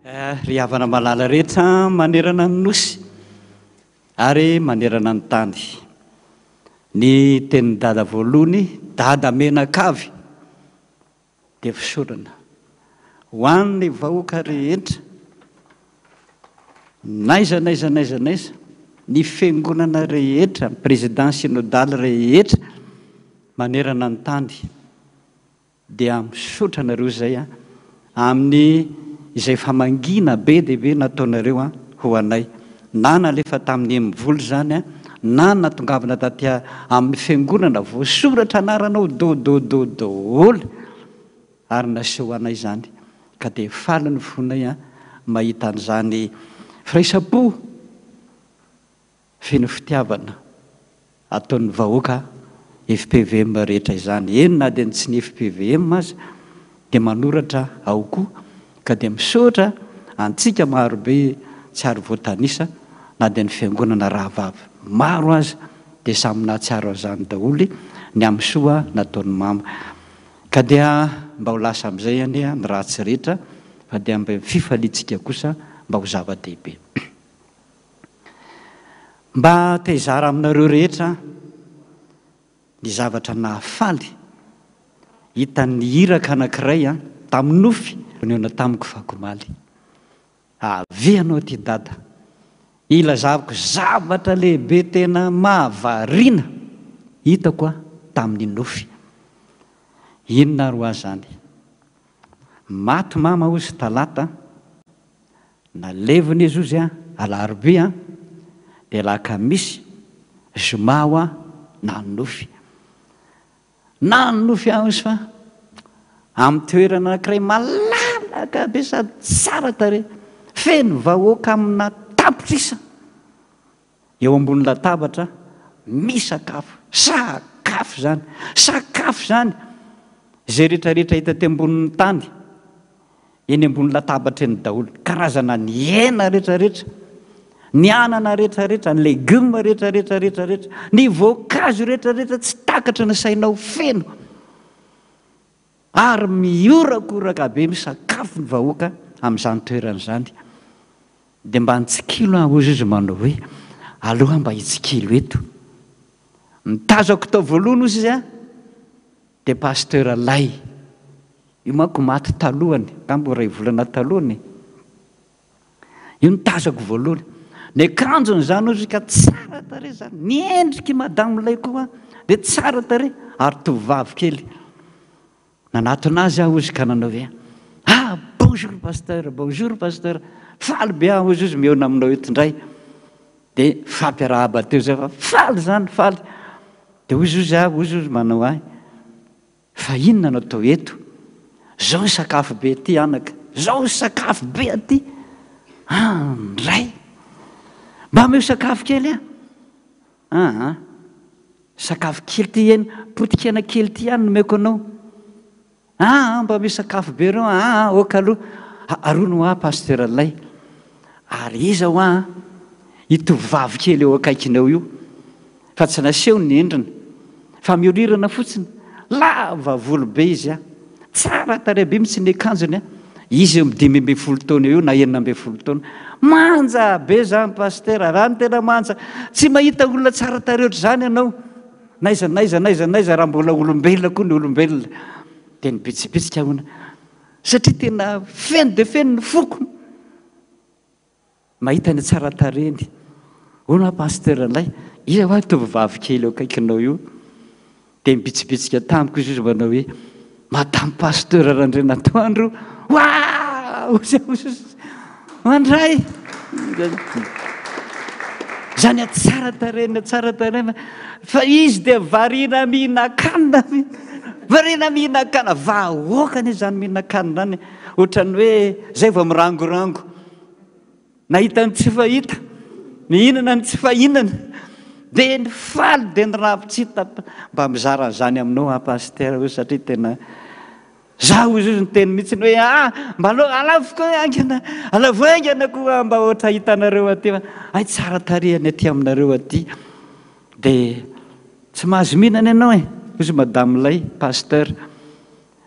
Ry havana malala rehetra manerana ny Nosy ary manerana ny tany. Ny tenin'i Dada voalohany, Dada menakavy, dia fisaorana ho an'ny vahoaka rehetra n'aiza n'aiza n'aiza n'aiza, ny fiangonana rehetra, ny président synodal rehetra manerana ny tany. Dia misaotra anareo izay an, amin'ny izay famangiana be dia be nataonareo an, ho anay. Na nalefa tamin'ny MVola izany an, na natongavana taty amin'ny fiangonana voasoratra anarana ao dôdôdô daholo ary naseho anay izany. Ka dia faly ny fonay an, mahita an'izany firaisam-po. Feno fitiavana ataon'ny vahoaka fpvm rehetra izany, eny na dia ny tsy ny fpvm aza dia manoratra ao koa, ka dia misaotra antsika marobe tsy ary voatanisa na dia ny fiangonana rahavavy maro aza dia samy nahatsiaro an'izany daholo ny amin'ny soa nataon'i mama. Ka dia mba ho lasa amin'izay anie ny ratsy rehetra fa dia mba ny fifaliantsika kosa mba ho zava-dehibe. Mba te hizara aminareo rehetra ny zavatra nahafaly hitan'ny iraka anankiray tamin'ny nofy nihaona tamiko fakomaly. Avia ianao aty Dada, hilazako zavatra lehibe tena mahavariana hitako tamin'ny nofy. Inona ary hoa izany? Maty mama hozy talata, Nalevina izy ozy an, alarobia an, dia alakamisy, zoma hoa nanonofy. Nanonofy aho ozy fa amin'ny toerana anankiray malalaka be sady tsara tarehy, feno vahoaka amina tapitrisa eo ambony latabatra misakafo, sakafo izany, sakafo izany, izay rehetrarehetra hita teo ambonin'ny tany. Eny ambony latabatra eny daholo, karazana ny hena rehetra rehetra, ny anana rehetra rehetra, ny legioma rehetra rehetra rehetra rehetra, ny voankazo rehetra rehetra tsy takatry ny sainao feno. Ary mihorakoraka be misakafo ny vahoaka amin'izany toerana izany. Dia mba nitsikilo aho hozy izy manao hoe, aleo aho mba hitsikilo eto. Ny tazako tao voalohany hozy izy dia Pasteur Lay. Io manko maty talohany, angamba iray volana talohany e. Io no tazako voalohany. Ny akanjony izany ozy ka tsara tarehy izany. Ny endrik'i Madame Lay koa dia tsara tarehy ary tovovavy kely. Nanatona azy aho ozy ka nanao hoe, Ah, bonjour pasteur, bonjour pasteur. Faly be aho ozy izy mihaona aminao eto indray. Dia nifampiarahaba teo izay fa faly izany, faly. Dia ozy ozy aho, ozy ozy manao ahy. Fa inona no atao eto? Zao sakafo be aty anaka, zao sakafo be aty! Andray! Mba omeo sakafo kely aho! Aa! Sakafo kely ty eny, potikena kely ty ihany no omeko anao. Aa! Mba omeo sakafo be reo, aa! Ok aloha. Arono hoa Pasteur Lay. Ary iza hoa io tovovavy kely eo akaikinao io? Fa tsy nasehony ny endriny fa mihorirana fotsiny, lava volo be izy an! Tsara tarehy be mihitsy ny akanjony an! Izy eo amin'ny 15 taona eo na 16 taona. Manja be zany Pasitera, raha ny tena manja. Tsy mahita olona tsara tarehy ohatr'izany ianao, n'aiza n'aiza n'aiza n'aiza raha mbola olombelona koa ny olombelona. Dia nibitsibitsika ahoana? Satria tena feno dia feno ny foko. Mahita ny hatsaran-tarehiny. Hono aho Pasteur Lay, iza hoa io tovovavy kely eo akaikinao io? Dia nibitsibitsika tamiko izy izy manao hoe, Madame Pasteur Randrianatoandro, waouh! Mandray! Izany hatsaran-tarehiny, hatsaran-tarehiny, fa izy dia variana mihinan-kanina, variana mihinan-kanina, vahoaka anie izany mihinan-kanina izany, ohatran'ny hoe izay vao mirangorango. Nahita ny tsy fahita, nihinana ny tsy fahinana, dia nifaly dia niravo-tsita. Mba mizara an'izany aminao aho Pasitera hoy satria tena za hoy izy niteny mihitsy hoe ah mba aleo alaviko haingana, alavo haingana koa mba ohatra hitanareo aty fa hay tsara tarehy ny aty aminareo aty. Dia tsy mahazo mihinana ianao e, hoy izy Madame Lay, Pasteur.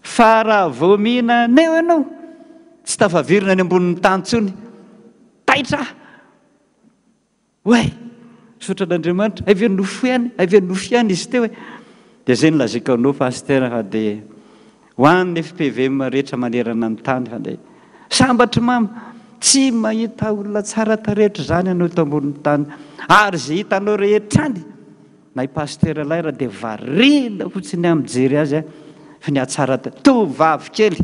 Fa raha vao mihinana eo ianao. Tsy tafaverina any ambonin'ny tany intsony. Taitra aho. Oay! Misaotra an'Andriamanitra. Hay ve nofo ihany, hay ve nofo ihany izy teo e. Dia izay no lazaiko anao Pasteur fa dia ho an'ny FPVM rehetra manerana ny tany fa dia sambatry mama. Tsy mahita olona tsara tarehy ohatr'izany ianao eto ambonin'ny tany. Ary izay hitanao rehetra any Na i Pasteur Laira dia variana fotsiny aho mijery azy an, fa ny hatsara tovovavy kely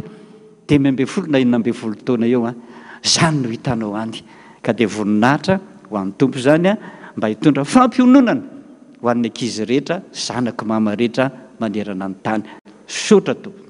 15 na 16 taona eo an, izany no hitanao any, ka dia voninahitra ho an'ny Tompo izany an, mba hitondra fampiononana ho an'ny ankizy rehetra, zanak'i mama rehetra manerana ny tany. Misaotra Tompoko.